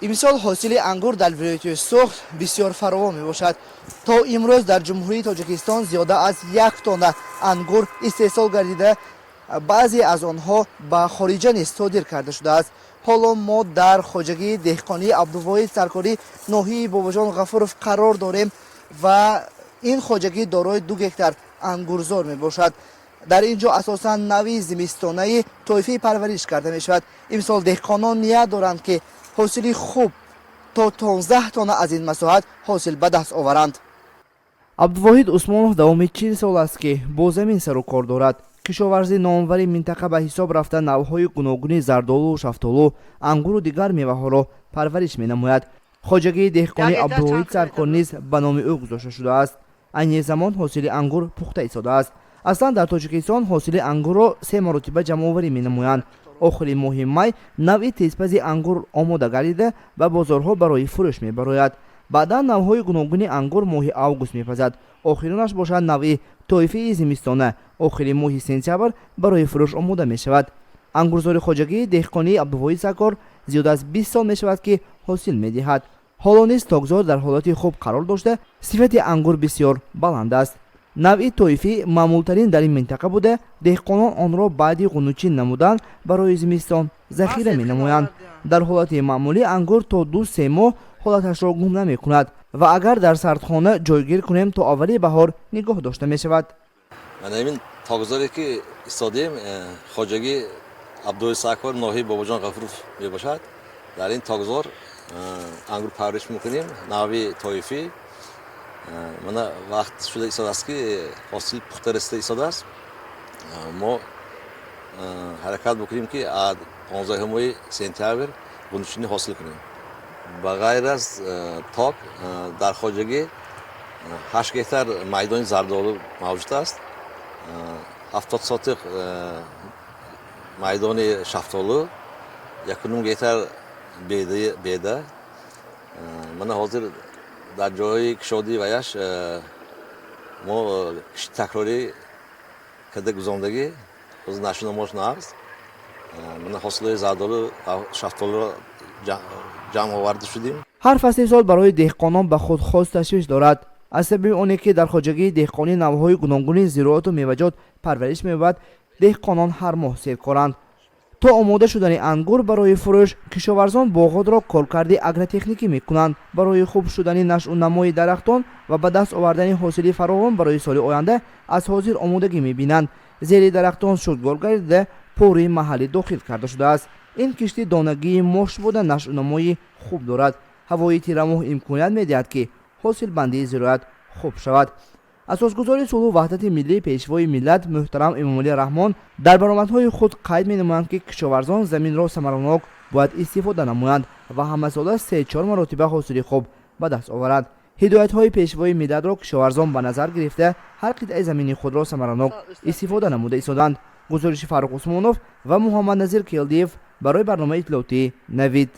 Имсол ҳосили ангур дар вилояти Суғд бисёр фаровон мебошад. То имрӯз дар Ҷумҳурии Тоҷикистон зиёда аз 1 тонна ангур истеҳсол гардида, баъзе аз онҳо ба хориҷа низ содир карда шудааст. Ҳоло мо дар хоҷагии деҳқонии Абдувоҳид Саркорӣ, ноҳияи Бобоҷон Ғафуров, қарор дорем ва ин хоҷагӣ дорои 2 гектар ангурзор мебошад. Дар ин ҷо асосан нави зимистонаи тоифӣ парвариш карда мешавад. Имсол деҳқонон ният доранд, ки ҳосили хуб то 15 тонна аз ин масоҳат ҳосил ба даст оваранд. Абдувоҳид Усмонов давоми 40 сол аст, ки бо замин сару кор дорад. Кишоварзи номвари минтақа ба ҳисоб рафта, навъҳои гуногуни зардолу, шафтолу, ангуру дигар меваҳоро парвариш менамояд. Хоҷагии деҳқонии Абдувоҳид Саркор низ ба номи ӯ гузошта шудааст. Айни замон ҳосили ангур пухта истодааст. Аслан дар Тоҷикистон ҳосили ангурро се маротиба ҷамъоварӣ менамоянд. Охири моҳи май навъи тезпази ангур омода гардида, ба бозорҳо барои фурӯш мебарояд. Баъдан навъҳои гуногуни ангур моҳи август мепазад. Охиринаш бошад, навъи тоифии зимистона, охири моҳи сентябр барои фурӯш омода мешавад. Ангурзори хоҷагии деҳқонии Абдувоҳид Саркор зиёд аз 20 сол мешавад, ки ҳосил медиҳад. Ҳоло низ токзор дар ҳолати хуб қарор дошта, сифати ангур бисёр баланд аст. Навъи тоифӣ маъмултарин дар ин минтақа буда, деҳқонон онро баъди ғунучин намудан барои зимистон захира менамоянд. Дар ҳолати маъмулӣ ангур то 2-3 моҳ ҳолаташро гум намекунад ва агар дар сардхона ҷойгир кунем, то аввали баҳор нигоҳ дошта мешавад. Мана ҳамин токзоре, ки истодем, хоҷагии Абдувоҳид Саркор, ноҳияи Бобоҷон Ғафуров мебошад. Дар ин токзор ангур парвариш мекунем, нави тоифӣ. Мана вақт шуда истодааст, ки ҳосил пухта расида истодааст. Мо ҳаракат мекунем, ки 15-уми сентябр ғунучинӣ ҳосил кунем. Ба ғайр аз ток, дар хоҷагӣ 8 гектар майдони зардолу мавҷуд аст, 70 сотих майдони шафтолу, 1,5 гектар беда. Мана ҳозир дар ҷои кушодии ваяш мо кишти такрорӣ карда гузондагӣ, ҳозир нашъунамош нағз. Мана ҳосилои зардолу, шафтолуро ҷамъ оварда шудем. Ҳар фасли сол барои деҳқонон ба худ хос ташвиш дорад. Аз сабаби оне ки дар хоҷагии деҳқонӣ навъҳои гуногуни зироату меваҷот парвариш меёбад, деҳқонон ҳар моҳ серкоранд. То омода шудани ангур барои фурӯш, кишоварзон боғотро коркарди агротехникӣ мекунанд. Барои хуб шудани нашъунамои дарахтон ва ба даст овардани ҳосили фаровон барои соли оянда аз ҳозир омодагӣ мебинанд. Зери дарахтон шудгор гардида, пори маҳаллӣ дохил карда шудааст. Ин кишти донагии мош буда, нашъунамои хуб дорад. Ҳавои тирамоҳ имконият медиҳад, ки ҳосилбандии зироат хуб шавад. Асосгузори сулҳу ваҳдати миллӣ, Пешвои миллат муҳтарам Эмомалӣ Раҳмон дар баромадҳои худ қайд менамоянд, ки кишоварзон заминро самаранок бояд истифода намоянд ва ҳамасола се-чор маротиба ҳосили хуб ба даст оваранд. Ҳидоятҳои Пешвои миллатро кишоварзон ба назар гирифта, ҳар қитъаи замини худро самаранок истифода намуда истоданд. Гузориши Фаррух Усмонов ва Муҳаммадназир Келдиев барои барномаи иттилоотии «Навид».